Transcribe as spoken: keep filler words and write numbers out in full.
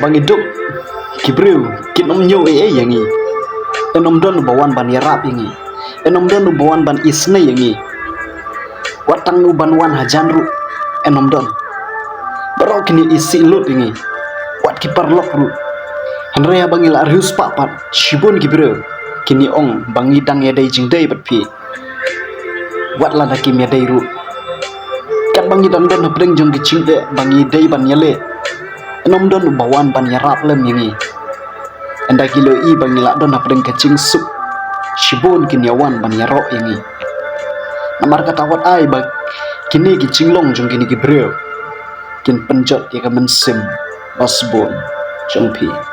Ba ngi duk ki briew kin ym ñiew ei ei ïa ngi. Yn ym don uba wan ban ïarap ïa ngi. Yn ym don uba wan ban isynei ïa ngi. Wat tang u ban wan hajan ruh yn ym don. Baroh kin ïa isih lut ïa ngi. Wat ki paralok ruh. Hynrei haba ngi la riewspah pat, shibun ki briew kin ïa ong ba ngi dang ïadei jingdei bad phi. Wat lada kim ïadei ruh, katba ngi dang don hapdeng jong ki jingeh ba ngi dei ban ïaleh, yn ym don uba wan ban ïarap lem ïa ngi. Ynda ki la ïohi ba ngi la don hapdeng ka jingsuk, shibun kin ïa wan ban ïaroh ïa ngi. Namar kata wat ai ba kine ki jinglong jong kine ki briew kin pynjot ïa ka mynsiem ba sbun jong phi.